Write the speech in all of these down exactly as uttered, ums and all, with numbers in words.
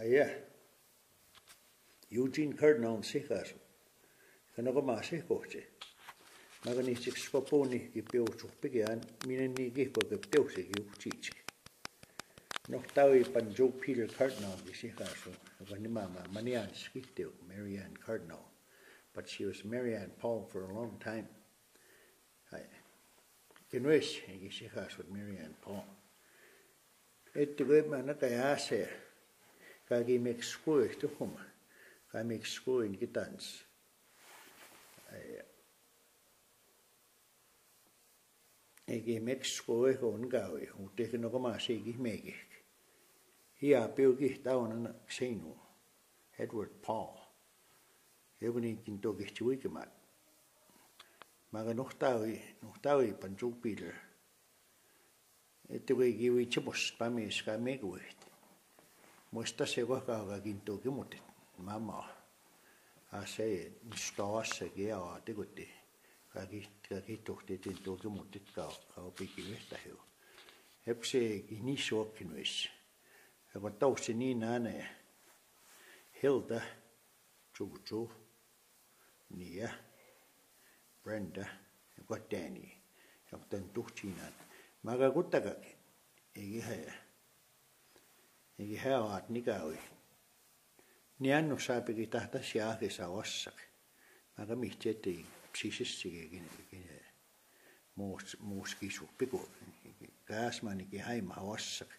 Aya. Eugene Cardinal sikha su. Kano kama sikho che. Magani six koponi ki peu su pikian minani ki ko ke peu se ki uchichi. Noktawi Panjo Peter Cardinal ki sikha su. Kani mama Marianne sikiteu, Marianne Cardinal. But she was Marianne Paul for a long time. Hai. Kinwes, egi sikha su Marianne Paul. Etu ke mana kaya se. Kagi Mexico e tu kuma. Ka Mexico in kitans. Ai. Egi Mexico e ko ngawi. Ute kino kama se gi megi. Hi a peu gi tauna na senu. Edward Paul. Eugene kinto ki chiwi kimat. Maga noktawi, noktawi Panjo Peter. Etu ke giwi chipos pami ska megwit. Mosta se kwa ka ka kinto ki mutit. Mama. Ase nsto ase ke awa te kuti. Ka ki, ka ki tok te tinto ki mutit ka, ka opi ki weta hiu. Hepse ki ni so kinwes. Eko tau se ni nane. Hilda. Chuchu. Nia, Brenda, eko Danny, eko tan tuh chinan. Maga kutaka, egi haya. Egi haya wat nikawi. Nian no sapi ki tahta siya ke sa wasak. Maga mihchete sisis sige gine, gine. Mos, mos ki su piko. Gas mani ki hai ma wasak.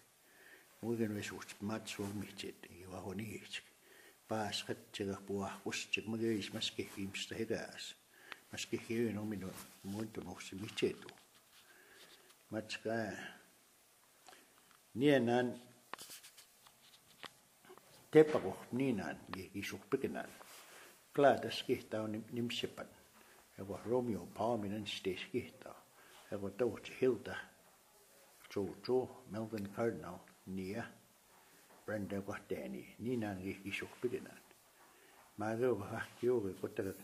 Wikin wes wus mat su mihchet, i wa honi hich. Pas kat chega puah kus chek mage is mas ke him sta hegas. Mas ke hiyo no mino, muito no si mihchetu. Mat ka. Nianan, tepa ko ninan, gi, gi suk pikinan. Gladys ki tau nim, nim sepan. Ego Romeo Palm inan stage ki tau. Ego tau Hilda. Jojo, Melvin Cardinal, Nia, Brenda kwa Danny, ni nan gi isok pikinan. Mage wa ha kyo ge kota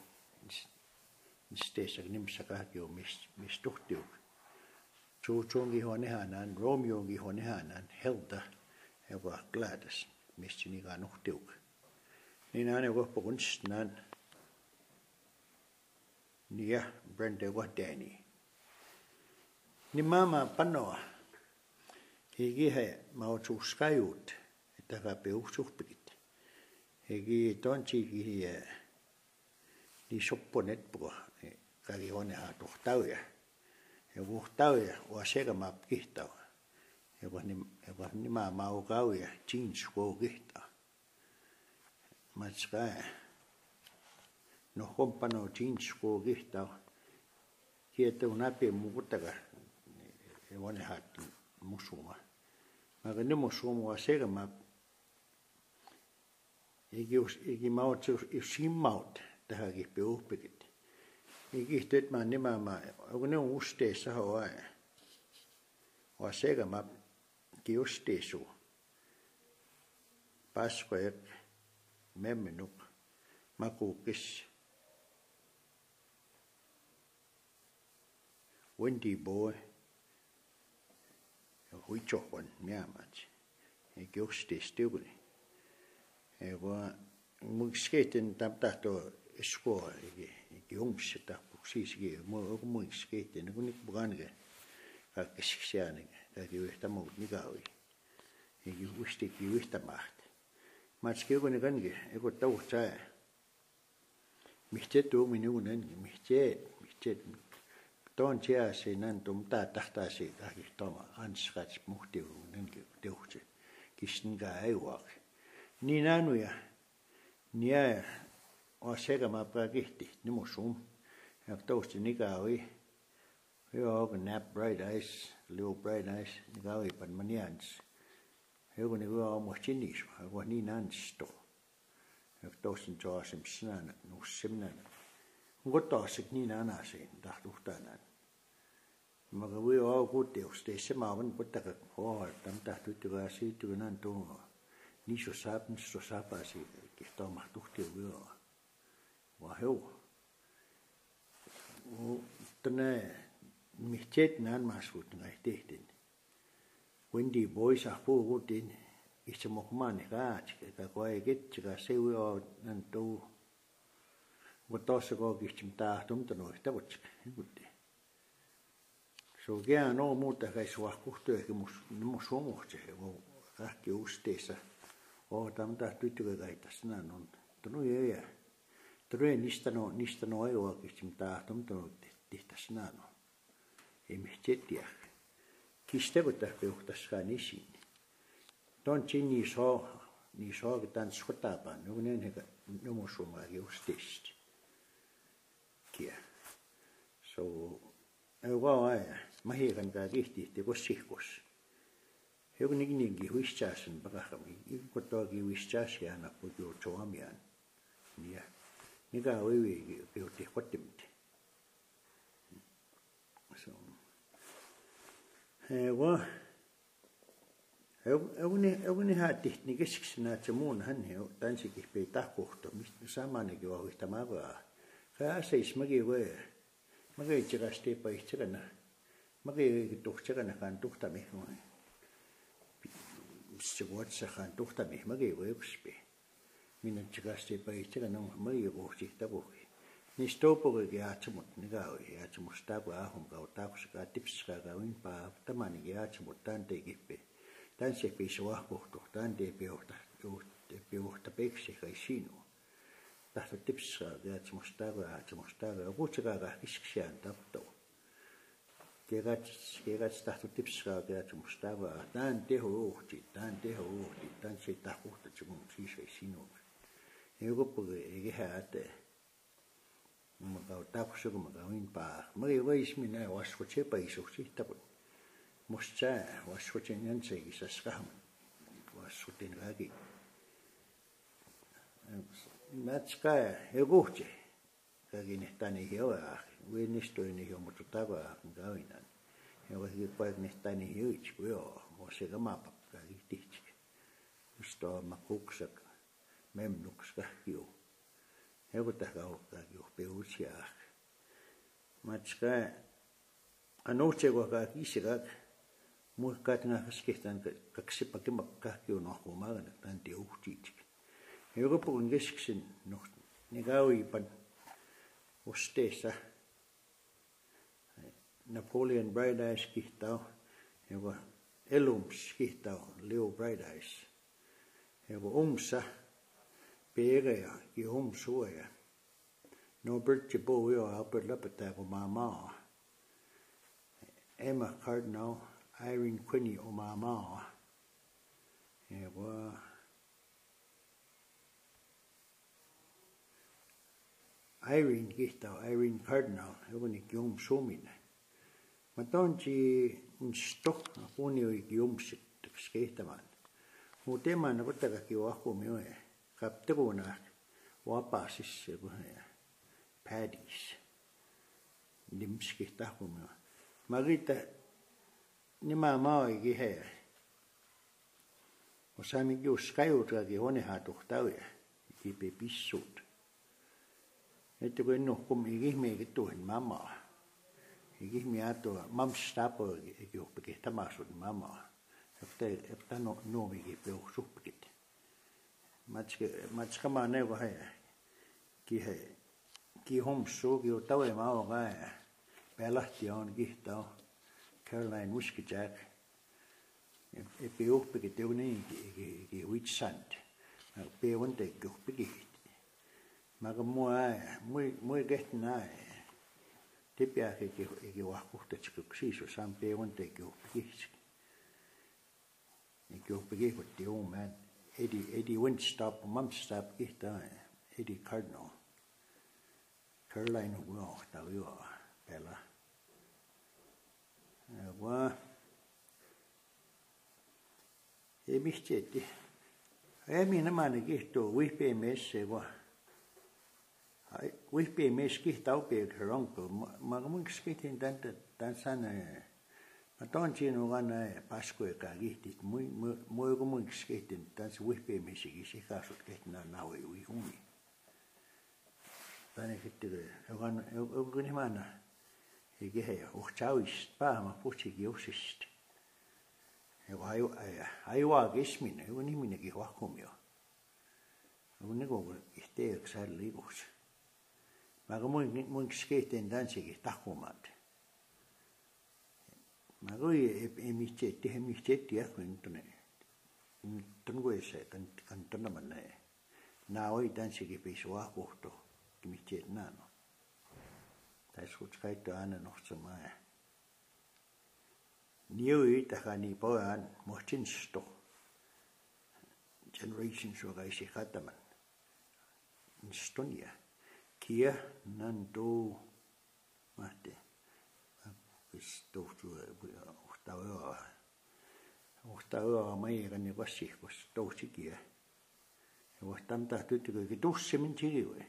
stesa nim saka kyo mis, mis tuk tiuk. Jojo ngi hone hanan, Romeo ngi hone hanan, Hilda, ewa Gladys, mis chini ga nuk tiuk. Ni nan ewa pokun snan, Nia, Brenda wa Danny. Ni mama panoa. Higi he mau chu skayut. Taka pe usuk pikit. Higi tonchi gi he. Ni sopponet po. Kagi hone ha tohtauya. He tohtauya. Wa sega map kihtawa. He wa ni, he wa ni mama ukauya. Chin sko kihtawa. Matska, no kompa no change ko gihta. Kiete unape mukutaka. Ewane hat musuma. Maka ni musuma wa sega map. Iki us, iki maut, usim maut. Taha ki peu pikit. Iki tet ma ni mama. Ogune uste sahawa. Wa sega map. Ki uste su. Pasquet, Meminuk, Makukis, Windy Boy, Huichokwan, Miamach. Eki uste stiuguni. Ewa, mui skating tam tato score, eki, eki ungse ta, puksisiki, mui, mui skating, kunik bukan ke. Ka kisiksiani, ka kiwe tamu nikawi. Eki wis te kiwis ta maht. Mats ke kone kan ke, eko tau cha. Mihchet tu minu nan ke, mihchet, mihchet. Ton che ase nan tum ta ta ta se ka ki toma, an skach muhte nan ke, te uche. Kisn ka ai wak. Ni nanu ya, ni ya, o se ka ma pa ki ti, ni mo sum. Ya tau se ni ka wi. Yo, nap bright eyes, liu bright eyes, ni ka wi pan manians. Hego ni go mo chini so, hego ni nan sto. Hego to sin cho sim sinan, no sim nan. Ngo to sik ni nan a sin, da tu ta nan. Maga wi o ku te uste se ma wan ku ta ka ho, tam ta tu tu ga si tu nan tu. Ni so sap, ni so sap a si, ki to ma tu te wi o. Wa heo. O, tene, mi chet nan ma su tu ngai te ten. Windy Boy sa pu gu tin, Ichi mokmani ka chike ka kwa ege chika sewi o nanto. Ngo tose ko kichim ta tum tono ita buchike. Iguti. So kia no muta kai swa kuhto ya ki mus-, ni musumo che. Ngo ka ki ustesa. O tam ta tuitu ka kai tasna non. Tono ye ya. Tono ye nista no, nista no ayo wa kichim ta tum tono ti, ti tasna no. Emi chetiak. Kiste ko ta pe uktas ka nisin. Ton chi ni so, ni so ke tan skota pa, no ne ne ka, no mo so ma ke ustis. Kia. So, e wa wa ya, ma he kan ka ki ti, te ko sikos. He ko ni ni ki wis chasen ba ka mi, i ko to ki wis chas ya na ko yo cho am yan. Nia. Ni ka we we ki, ki te ko tim te. So, e wa, e, e wuni, e wuni ha ti, ni ke six na che mun han he, tan si ki pe ta ko to, mi, sa ma ne ki wa wi ta ma ba. Ka sa is ma ki we, ma ke chika ste pa i chika na. Ma ke ki to chika na kan to ta me ko. Pi, se wa sa kan to ta me, ma ke we ku spe. Mina chika ste pa i chika na ma ye ko chi ta ko ki. Ni sto po ke ya chimut ni ga ya chimut sta ko a hum ka ta ko sika tips ka ga win pa ta ma ni ya chimut tan te ki pe. Tan se pe so wa ko to tan te pe o ta o te pe o ta pe se ka sino. Ta ta tips ka ya chimut sta ko ya chimut sta ko ko chika ga kis kis an ta to. Kegach, kegach tahto tips ka kegach mustaba, tan te ho ti, tan te ho ti, tan se tahu ta chumung si se sino. Ego puge ege ha ate. Maka taku suku maka win pa. Maka ego ismi na wasko che pa iso si tapu. Muscha wasko che nyan se isa skaham. Wasko ten gagi. Natska ego che. Kaki nehtani hiyo a, witness to ini hiyo mututako a, ngawinan. Hiyo kaki kwak nehtani hiyo ichi kuyo, mo se kama pap kaki tichi. Usto makuksak, mem nuksak hiyo. Hiyo kutaka kaki upe uchi a. Matska, ano che kwa kaki sikak, mu kat nga kaske tan ka, kaksi paki mak kaki uno kuma kana tan te uchi chik. Hiyo ko pokon ke siksin no, ni gawi pan, ustesa. Napoleon Bright Eyes kihtao, hiyo ko Elums kihtao, Leo Bright Eyes. Hiyo ko Umsa, pega ya, ki Umsu ya. Norbert Chibouyo, Albert Lapata ko mama. Emma Cardinal, Irene Quinney o mama. Ewa Irene kihta, Irene Cardinal, ewa ni kium sumina. Matonchi nsto, kuni wi kium sik, skehtaman. Mutema na kutaka kiwa kumi we. Kapte kuna, wapa sisse kuhe. Paddies. Limski takumi. Magita ni mama o iki he. Osami ki uskai utra ki hone ha tuktawe. Iki pe pisut. Ete ko ino kum iki me ki tuhen mama. Iki me ato mam stapo iki upeke tamasut mama. Ekta, ekta no, no iki pe usupikit. Machka, machka mane ko hai. Ki hai. Ki hom so ki o tawe ma o ga. Bella Dion ki tao. Caroline Whiskey Jack. E, e pe o pe ki te ni ki, ki, ki witch hunt. Pe won te ki o pe ki. Maga mo ai, mo, mo get na ai. Te pia ki, ki, ki wa ku te chikuk si so sam pe won te ki o pe ki. Ikyo pigi ko tiu man. Eddie, Eddie Winstop, Mumstop kita, Eddie Cardinal. Caroline Hugo, tawiwa, Bella. Ewa. Emi cheti. Emi na mani kihto, wihpe mese wa. Ai, wihpe mes kihtau pe kerong ko, ma, ma, mun skitin dan, dan, dan sana, eh, ma ton chin uga na, eh, Pasco e ka gihti, mui, mui, mui ko mun skitin, dan si wihpe mes ki si ka sut ke na, na we wi humi. Dan e kitti ke, uga na, u-, u-, guni mana, igi he, uh, chawist, pa, ma, puchi gi usist. Eko ayo, ayo, ayo wa ke ismine, eko ni mine ke wa kumyo. Eko ni ko ke te excited li ko. Maka mo, mo ke ten dan se ke takumat. Maka ye e, e mi che, te mi che te ya ko intone. Intone ko ese kan, kan tona mane. Na o itan se ke pe so wa ko to. Ke mi che nano. Tai so kai to ana no tsama. Niu i takani pawan motin sto. Generation so kai si kataman. Stonia. Kia nanto mate. Sto tu, eh, bu-, eh, ustawa. Ustawa mai kani kwasi, sto si kia. Wastam ta tu tu ki tu semin tiri we.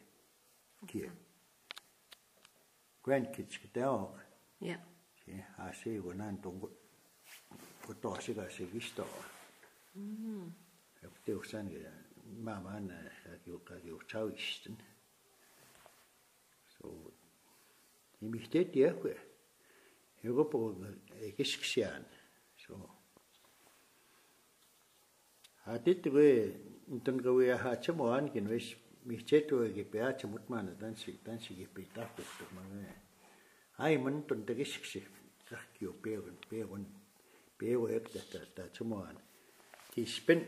Kia. Grandkids kita o. Yeah. Si, asi ko nan tong ko, ko to si ka si kisto. Mm. Te usan ke mama na ka ki, ka ki chau isten. So, imitate ya kwe. Eko po, eh, kisk sian. So, Ati tuwe, ntun kawi aha chamo an kin wes, mi chetu ke pe a chamut mana tansi, tansi ke pe ta kuk tuk mana. Ai man tun tagi siksi, kah kyo pe wan, pe wan, pe wan ek ta, ta, ta chamo an. Ki spin,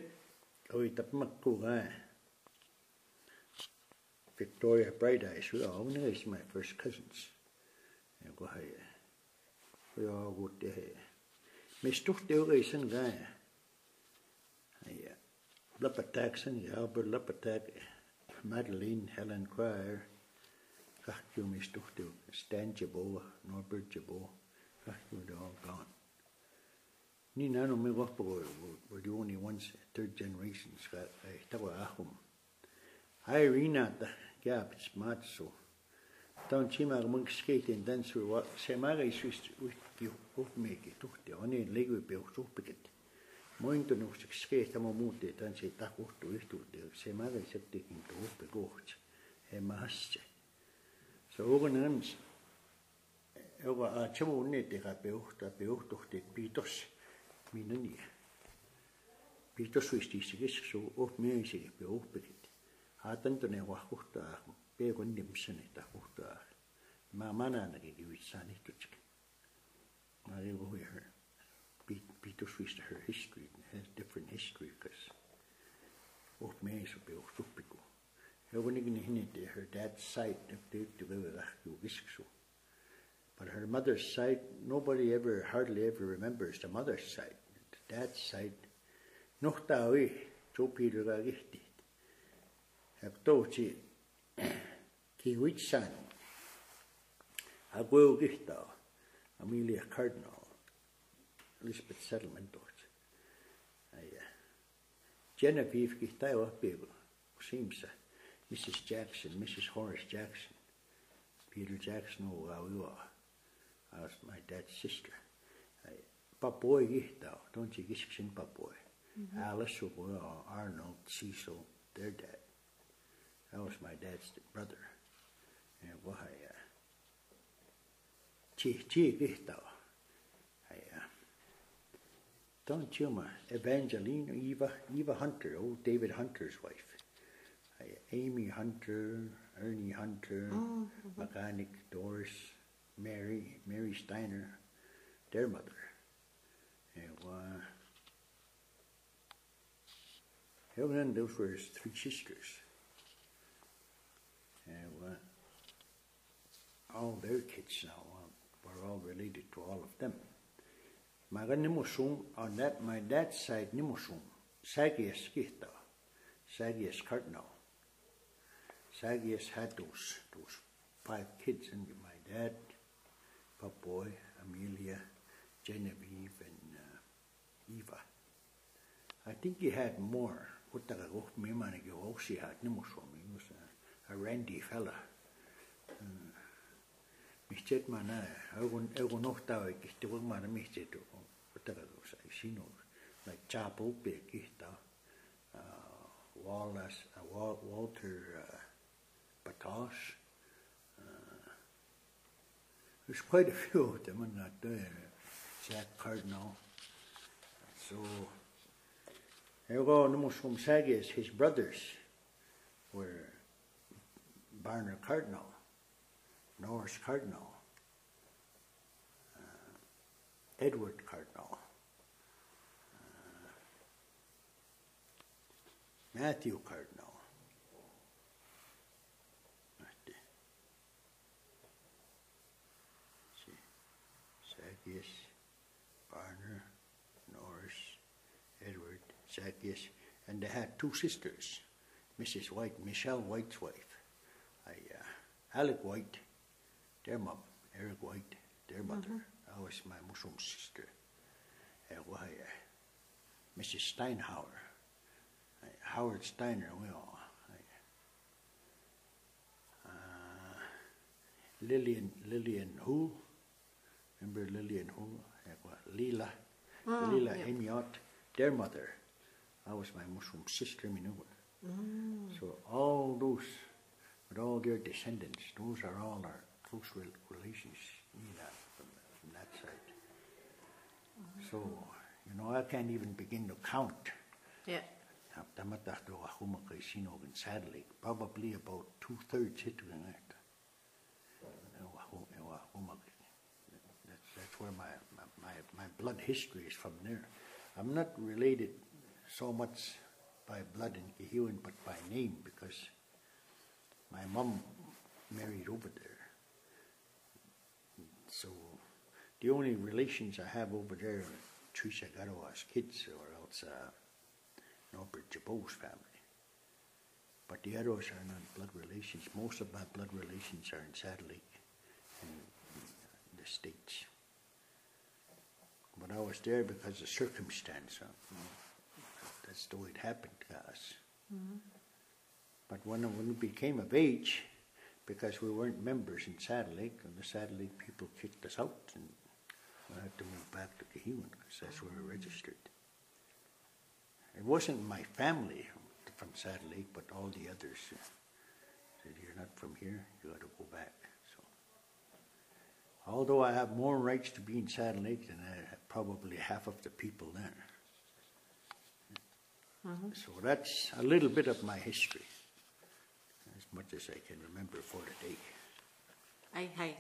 kawi tap mak ku ga. Victoria Bright Eyes, we are only is my first cousins. Eko hai. We are good, eh. Mister Teo ga isan ga. Aya. Lapatak san ga, Albert Lapatak, Madeline, Helen Cryer, Kakyo Mister Teo, Stan Jabo, Norbert Jabo, Kakyo, they're all gone. Ni nano me wakpo ko, we're the only ones, third generations, ka, eh, takwa ahum. Irina ta, kya, matso. Taun chima ka mung skate and dance wa, sema ga isu isu, ki, uk me ki tu, te, one legu pe uk tu piket. Moin to no sik skate, tamo mute, tan se tak uk tu, uk tu, te, sema ga isak te kin tu, uk pe goch. E mahas che. So, ogo nan, Ewka a chamo ne te ka peu, ta peu to te pitos. Minani. Pitos wis ti sikis so of me sike peu pekit. Hatan to ne wa kuhta, pe kon dim sene ta kuhta. Ma mana na ke giwit sani to chik. Ma ke go her. Pi-, pitos wis her history, has different history, 'cause of me so peu to piku. Ewka ni kini hini te her dad's side, te, te, te, te, te, te, te, te, But her mother's side, nobody ever, hardly ever remembers the mother's side. The dad's side, noktawi, chopi rega gihti. Hektochi, Kiwich-san, Agueo gihta, Amelia Cardinal, Elizabeth Settlement toch. Aya. Genevieve gihta wa pego, Simsa, Missus Jackson, Missus Horace Jackson, Peter Jackson, o wa, wa. As my dad's sister. Ai, Papoi gihta, don't you gis-, sin Papoi. Alice, o wa, Arnold, Cecil, their dad. That was my dad's brother. And wahaya. Chi, chi gihta. Aya. Don't you ma, Evangeline, Eva, Eva Hunter, old David Hunter's wife. Aya, Amy Hunter, Ernie Hunter, mechanic, Doris, Mary, Mary Steiner, their mother. And, uh, and then those were his three sisters. And, uh, all their kids now, uh, were all related to all of them. Maga Nimusum, on that, my dad's side, Nimusum, Sagias gihta, Sagias Cardinal. Sagias had those, those five kids, and my dad, Papoi, Amelia, Genevieve, and, uh, Eva. I think he had more. Kutaka go, me mane ke go si hat ni muso mi musa. A randy fella. Hmm. Mihchet mana, egun, egun okta we kihti wak mana mihchet o. Kutaka go sa, sino. Like Chapo pe kihta. Uh, Wallace, uh, Wa-, Walter, uh, Patosh. Uh, there's quite a few of them in that day. Jack Cardinal. It's, So, ego numus kum Sagias, his brothers were Barnard Cardinal, Norris Cardinal, uh, Edward Cardinal, uh, Matthew Cardinal, Sagias, Barnard, Norris, Edward, Sagias, and they had two sisters, Missus White, Michelle White's wife, I, uh, Alec White, their mom, Eric White, their mother. That was my Muslim sister. Uh, why, uh, Missus Steinhauer, uh, Howard Steiner, we all. Uh, Lillian, Lillian who? Remember Lillian who? Uh, Lila, Lila Amiot, their mother. That was my Muslim sister, Minun. So all those, with all their descendants, those are all our close rel- relations, you know, from, from that side. So, you know, I can't even begin to count. Yeah. Tamata to Wahuma Kaisino in Saddle Lake, probably about two thirds hit to the net. That's, that's where my, my, my, my blood history is from there. I'm not related so much by blood in Kihiwin, but by name, because my mom married over there. So the only relations I have over there are Trisha Garo's kids, or else, uh, Norbert Jabot's family. But the others are not blood relations. Most of my blood relations are in Saddle Lake and the States. But I was there because of circumstance. Uh, that's the way it happened to us. But when, when we became of age, because we weren't members in Saddle Lake, and the Saddle Lake people kicked us out, and we had to move back to Kihiwin, because that's where we registered. It wasn't my family from Saddle Lake, but all the others, uh, said, "You're not from here, you gotta go back." So, although I have more rights to be in Saddle Lake than I have probably half of the people there. So that's a little bit of my history, as much as I can remember for today. Ai, hai.